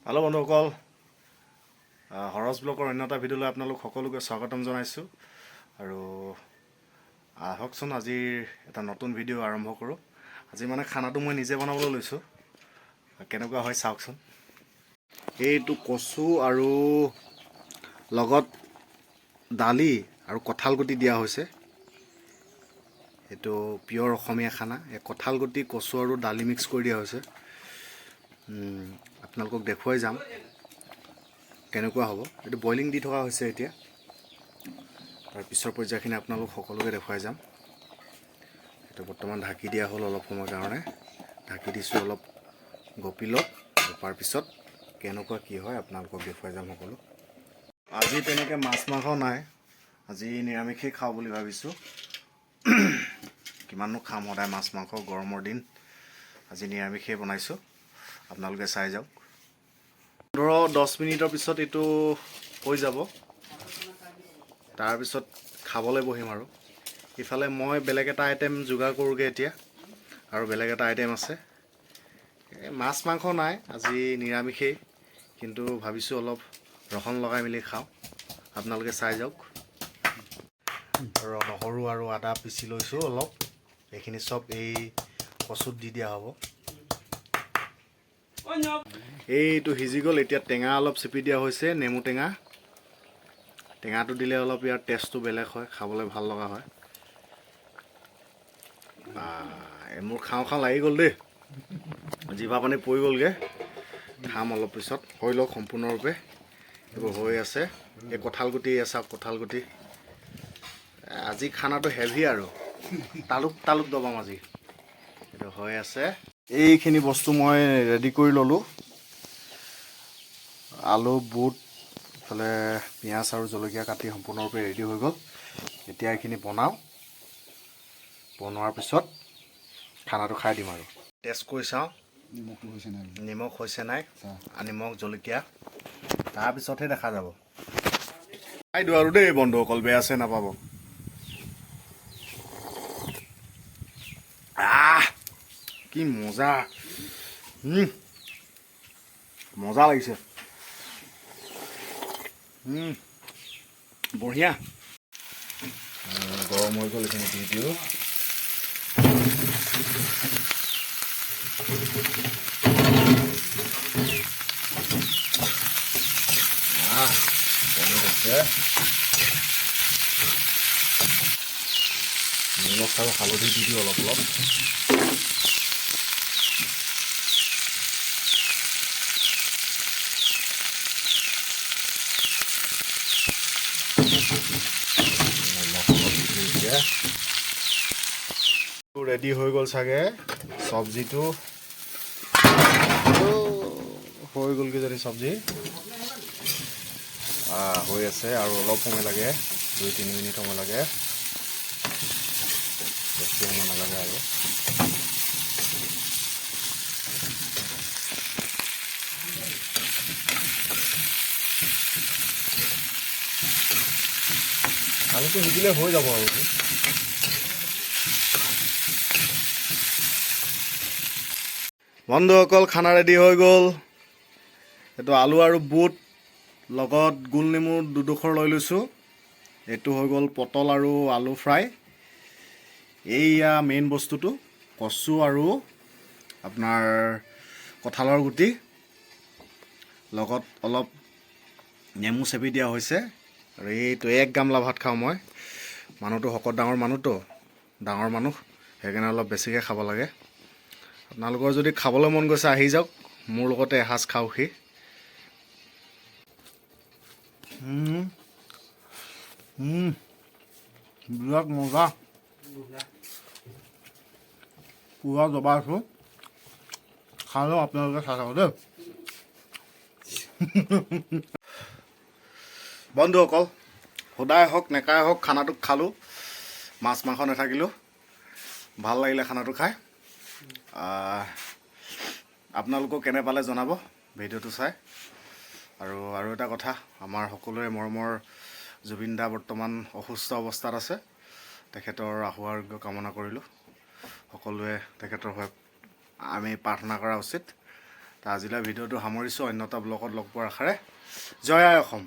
Hello' বন্ধুসকল, হৰজ ব্লগৰ অন্য এটা ভিডিঅ'লৈ আপোনালোক সকলোকে স্বাগতম জনাইছোঁ। আৰু আহকচোন, আজিৰ এটা নতুন ভিডিঅ' আৰম্ভ কৰোঁ। আজি মানে খানাটো মই নিজে বনাবলৈ লৈছোঁ, কেনেকুৱা হয় চাওকচোন। এইটো কচু আৰু লগত দালি আৰু কঁঠাল গুটি দিয়া হৈছে। এইটো পিয়'ৰ অসমীয়া খানা। এই কঁঠাল গুটি, কচু আৰু দালি মিক্স কৰি দিয়া হৈছে। আপোনালোকক দেখুৱাই যাম কেনেকুৱা হ'ব। এইটো বইলিং দি থকা হৈছে এতিয়া। তাৰ পিছৰ পৰ্যায়খিনি আপোনালোক সকলোকে দেখুৱাই যাম। এইটো বৰ্তমান ঢাকি দিয়া হ'ল অলপ সময়ৰ কাৰণে। ঢাকি দিছোঁ, অলপ গপি লওক। গপাৰ পিছত কেনেকুৱা কি হয় আপোনালোকক দেখুৱাই যাম সকলো। আজি তেনেকৈ মাছ মাংস নাই, আজি নিৰামিষেই খাওঁ বুলি ভাবিছোঁ। কিমাননো খাম সদায় মাছ মাংস, গৰমৰ দিন। আজি নিৰামিষেই বনাইছোঁ, আপোনালোকে চাই যাওক। 15-10 মিনিটৰ পিছত এইটো হৈ যাব। তাৰপিছত খাবলৈ বহিম। আৰু ইফালে মই বেলেগ এটা আইটেম যোগাৰ কৰোঁগৈ এতিয়া। আৰু বেলেগ এটা আইটেম আছে। এই মাছ মাংস নাই, আজি নিৰামিষেই, কিন্তু ভাবিছোঁ অলপ ৰহণ লগাই মেলি খাওঁ। আপোনালোকে চাই যাওক। আৰু নহৰু আৰু আদা পিচি লৈছোঁ অলপ। এইখিনি চব এই কচুত দি দিয়া হ'ব। এইটো সিজি গ'ল। এতিয়া টেঙা অলপ চেপি দিয়া হৈছে, নেমু টেঙা। টেঙাটো দিলে অলপ ইয়াৰ টেষ্টটো বেলেগ হয়, খাবলৈ ভাল লগা হয়। এই মোৰ খাওঁ খাওঁ লাগি গ'ল দেই, জিভা পানী পৰি গ'লগৈ। খাম অলপ পিছত, হৈ লওক সম্পূৰ্ণৰূপে। এইবোৰ হৈ আছে। এই কঁঠাল গুটি, এয়া চাওক কঁঠাল গুটি। আজি খানাটো হেভি আৰু তালুক তালুক দবাম আজি। এইটো হৈ আছে। এইখিনি বস্তু মই ৰেডি কৰি ল'লোঁ। আলু, বুট, ইফালে পিঁয়াজ আৰু জলকীয়া কাটি সম্পূৰ্ণৰূপে ৰেডি হৈ গ'ল। এতিয়া এইখিনি বনাওঁ। বনোৱাৰ পিছত খানাটো খাই দিম আৰু টেষ্ট কৰি চাওঁ। নিমখটো হৈছে নাই? নিমখ হৈছে নাই। চাহ। নিমখ, জলকীয়া, তাৰপিছতহে দেখা যাব। খাই দিওঁ আৰু দেই বন্ধুসকল, বেয়া চেয়া নাপাব। আহ, কি মজা! মজা লাগিছে। বঢ়িয়া। গৰম হৈ গ'ল, এইখিনি দি দিওঁ। আহ, বনি গৈছে। নিমখ আৰু হালধি দি দিওঁ অলপ অলপ। নিমখ অলপ দি দিওঁ এতিয়া। ৰেডি হৈ গ'ল চাগে চব্জিটো। হৈ গ'ল কিজানি চব্জি। হৈ আছে আৰু অলপ সময় লাগে, 2-3 মিনিট সময় লাগে, বেছি সময় নালাগে। আৰু আলুটো সিজিলে হৈ যাব। আৰু বন্ধুসকল, খানা ৰেডি হৈ গ'ল। এইটো আলু আৰু বুট, লগত গোল নেমু দুডোখৰ লৈ লৈছোঁ। এইটো হৈ গ'ল পটল আৰু আলু ফ্ৰাই। এইয়া মেইন বস্তুটো, কচু আৰু আপোনাৰ কঁঠালৰ গুটি, লগত অলপ নেমু চেপি দিয়া হৈছে। আৰু এইটো এক গামলা ভাত খাওঁ মই। মানুহটো শকত ডাঙৰ মানুহতো, ডাঙৰ মানুহ, সেইকাৰণে অলপ বেছিকৈ খাব লাগে। আপোনালোকৰ যদি খাবলৈ মন গৈছে, আহি যাওক, মোৰ লগতে এসাঁজ খাওকহি। বিৰাট মজা, পূৰা জবা আছোঁ। খাই লওঁ, আপোনালোকে চাই থাকক দেই। বন্ধুসকল, সুদাই হওক নেকাই হওক, খানাটো খালোঁ। মাছ মাংস নাথাকিলেও ভাল লাগিলে খানাটো খাই। আপোনালোকেও কেনে পালে জনাব ভিডিঅ'টো চাই। আৰু আৰু এটা কথা, আমাৰ সকলোৰে মৰমৰ জুবিন দা বৰ্তমান অসুস্থ অৱস্থাত আছে। তেখেতৰ আশু আৰোগ্য কামনা কৰিলোঁ। সকলোৱে তেখেতৰ হৈ আমি প্ৰাৰ্থনা কৰা উচিত। আজিলৈ ভিডিঅ'টো সামৰিছোঁ। অন্য এটা ব্লগত লগ পোৱাৰ আশাৰে, জয় আই অসম।